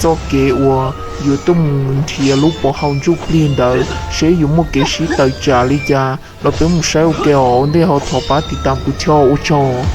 txoj kev uas yuav tuaj mus nrhiav lub pov haum ntsuj plig ntawd seb yuav muaj kev sib tawm tsam li cas los peb mus saib ua ke os. Ua ntej ho thov pab tiv tas pus choj ua tsaug.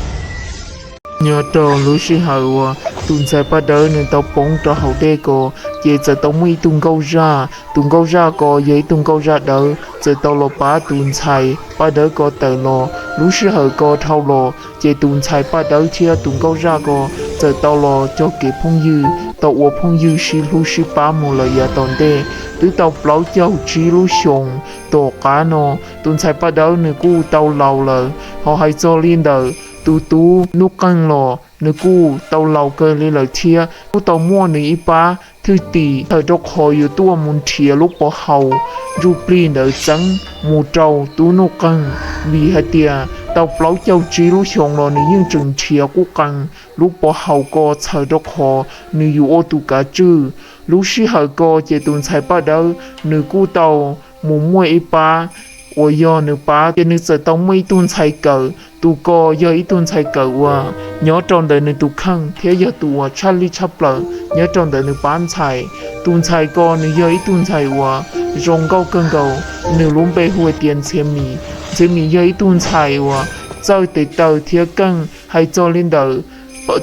Nyob rau lub sij hawm uas tus ntxhais Paj Dawb nws tau poob rau hauv dej ko, ces txawm tau muaj ib tug nkauj zaj. Tus nkauj zaj ko yog ib tug nkauj zaj dawb txawm tau los pab tus ntxhais Paj Dawb ko tawm los. Lub sij hawm ko dhau los ces tus ntxhais Paj Dawb thiab tus nkauj zaj ko txawm tau los cog kev phooj ywg, tau ua phooj ywg sib hlub sib pab mus lawm yav tom ntej. Twb tau plaub caug tsib lub xyoos tom qab no, tus ntxhais Paj Dawb nws kuj tau laus lawm. Ho hais txog li ntawm tus tub Nuj Qeej los nws kuj tau laus kawg li lawm thiab kuj tau muaj nws ib pab thwj tim txhawm rau qhov yuav tuaj mus nrhiav lub pov haum ntsuj plig ntawd txeeb mus rau tub Nuj Qeej, vim hais tias tau plaub caug tsib lub xyoos los nws yeej tseem nrhiav qub qees lub pov haum ko txhawm rau qhov nws yuav ua tus kav tswj. Lub sij hawm ko ces tus ntxhais Paj Dawb nws kuj tau mus muaj ib pab uas yog nws pab, ces nws txawm tau muaj ib tug ntxhais kawm. Tus ko yog ib tug ntxhais kawm uas nyob rau ntawm nws tus kheej thiab yog tus uas tshaj lij tshaj plaws nyob rau ntawm nws pab ntxhais. Tus ntxhais ko nws yog ib tug ntxhais uas zoo nkauj kawg nkaus, nws lub npe hu tias Ntxhiav Mim. Ntxhiav Mim yog ib tug ntxhais uas txawj tes taw thiab keej. Hais txog li ntawm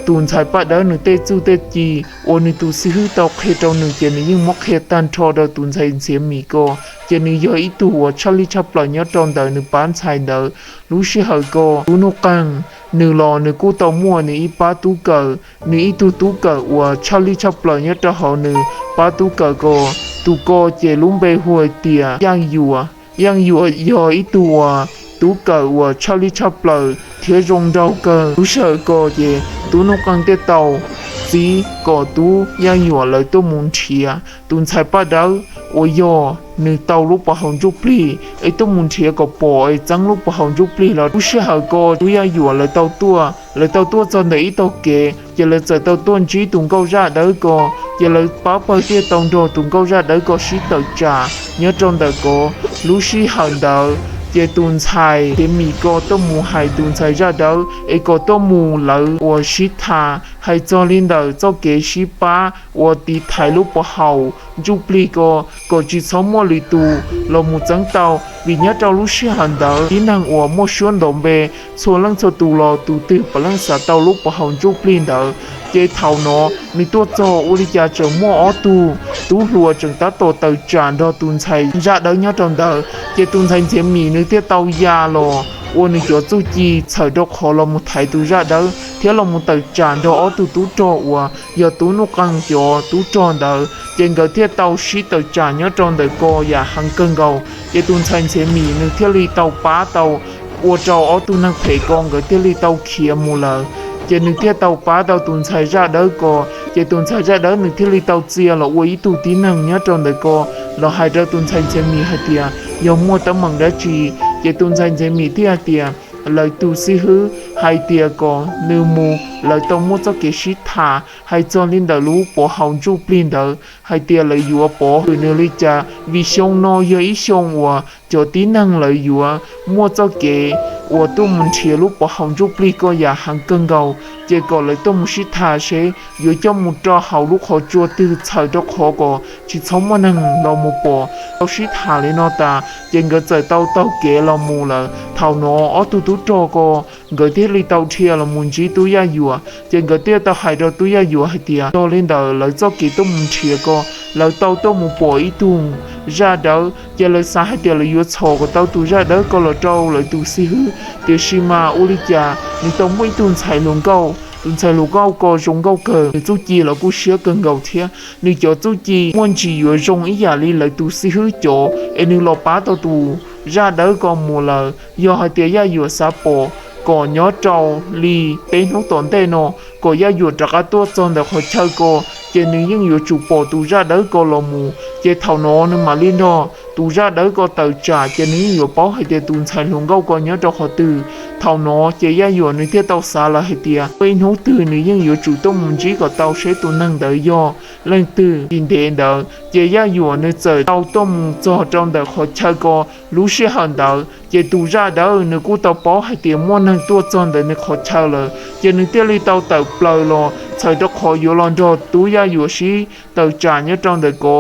tus ntxhais Paj Dawb nws tej txuj tej ci uas nws tus xib hwb tau qhia rau nws ces nws yeej muab qhia tag nrho rau tus ntxhais Ntxhiav Mim ko, ces nws yog ib tug uas tshaj lij tshaj plaws nyob rau ntawm nws pab ntxhais ntawd. Lub sij hawm ko tub Nuj Qeej nws los nws kuj tau muaj nws ib pab tub kawm, nws ib tug tub kawm uas tshaj lij tshaj plaws nyob rau hauv nws pab tub kawm ko. Tus ko ces lub npe hu hais tias Yaj Yuam. Yaj Yuam yog ib tug uas tub kawm uas tshaj lij tshaj plaws thiab zoo nraug kawg. Lub sij hawm ko ces tub Nuj Qeej thiaj tau txib kom tub Yaj Yuam lawv tuaj mus nrhiav tus ntxhais Paj Dawb uas yog nws tau lub pov haum ntsuj plig es tuaj mus nrhiav kom pom es txeeb lub pov haum ntsuj plig los. Lub sij hawm ko tub Yaj Yuam lawv tau tuaj, lawv tau tuaj txog ntawm ib tog kev ces lawv txawm tau tuaj ntsib tus nkauj zaj dawb ko, ces lawv pab pawg thiaj tau nrog tus nkauj zaj dawb ko sib tawm tsam nyob rau ntawm ko. Lub sij hawm ntawd ces tus ntxhais Ntxhiav Mim ko tuaj mus hais tus ntxhais zaj dawb es kom tuaj mus lawv uas sib tham. Hais txog li ntawm txoj kev sib pab uas tiv thaiv lub pov haum ntsuj plig ko kom tsis txhob muaj lwm tus los mus txeeb tau, vim nyob rau lub sij hawm ntawd tib neeg uas muaj suab ntaus npe txhua leej txhua tus los tus twg puav leej xav tau lub pov haum ntsuj plig ntawd. Ces thaum no nws tuaj txog ua li cas tseem muaj ob tug tub hluas tseem tab tom tawm tsam nrog tus ntxhais zaj dawb nyob rau ntawd. Ces tus ntxhais Ntxhiav Mim nws thiaj tau ya los ua nws cov txuj ci txhawm rau qhov los mus thaiv tus zaj dawb thiab los mus tawm tsam nrog ob tug tub rog uas yog tub Nuj Qeej cov tub rog ntawd, ces nkawd thiaj tau sib tawm tsam nyob rau ntawm ko yam heev kawg nkaus. Ces tus ntxhais Ntxhiav Mim nws thiaj li tau pab tau ua rau ob tug neeg phem ko nkawd thiaj li tau khiav mus lawm. Ces nws thiaj tau pab tau tus ntxhais zaj dawb ko, ces tus ntxhais zaj dawb nws thiaj li tau txia los ua ib tug tib neeg nyob rau ntawm ko los hais rau tus ntxhais Ntxhiav Mim hais tias yog muaj teeb meem dab tsi. Ces tus ntxhais Ntxhiav Mim thiaj hais tias lawv tus xib hwb hais tias kom nws mus, lawv tau muaj txoj kev sib tham hais txog li ntawm lub pov haum ntsuj plig ntawd hais tias lawv yuav pov hwm nws li cas, vim xyoo no yog ib xyoo uas cov tib neeg lawv yuav muaj txoj kev uas tuaj mus nrhiav lub pov haum ntsuj plig ko yam heev kawg nkaus. Ces kom lawv tuaj mus sib tham seb yuav coj mus rau hauv lub qhov tsua twg txhawm rau qhov kom tsis txhob muaj neeg los mus pom. Tau sib tham li no tas ces nkawd txawm tau taug kev los mus lawm. Thaum no ob tug tub rog ko nkawd thiaj li tau dhia los mus ntsib tub Yaj Yuam, ces nkawd thiaj tau hais rau tub Yaj Yuam hais tias yog li ntawd lawv txoj kev tuaj mus nrhiav ko, lawv tau tuaj mus pom ib tug zaj dawb, ces lawv xav hais tias lawv yuav txhom kom tau tus zaj dawb ko los rau lawv tus xib hwb, tiam sis mas ua li cas nws tau muaj ib tug ntxhais hluas nkauj. Tus ntxhais hluas nkauj ko zoo nkauj kawg, nws txuj ci los kuj siab kawg nkaus thiab nws cov txuj ci muaj ntsis yuav zoo ib yam li lawv tus xib hwb cov, es nws los pab tau tus zaj dawb ko mus lawm. Yog hais tias Yaj Yuam xav pom kom nyob rau li peb hnub tom ntej no kom Yaj Yuam rov qab tuaj txog ntawm qhov chaw ko, ces nws yeej yuav tsum pom tus zaj dawb ko los mus. Ces thaum no nws mam li nrog tus zaj dawb ko tawm tsam ces nws yeej yuav paub hais tias tus ntxhais hluas nkauj ko nyob rau qhov twg. Thaum no ces Yaj Yuam nws thiaj tau xav lawm hais tias muaj ib hnub twg nws yeej yuav tsum tuaj mus ntsib kom tau seb tus neeg ntawd yog leej twg. Tsis ntev ntawd ces Yaj Yuam nws txawm tau tuaj mus txog rau ntawm qhov chaw ko. Lub sij hawm ntawd ces tus zaj dawb nws kuj tau paub hais tias muaj neeg tuaj txog ntawm nws qhov chaw lawm, ces nws thiaj li tau tawm plaws los txhawm rau qhov yuav los nrog tub Yaj Yuam sib tawm tsam nyob rau ntawm ko.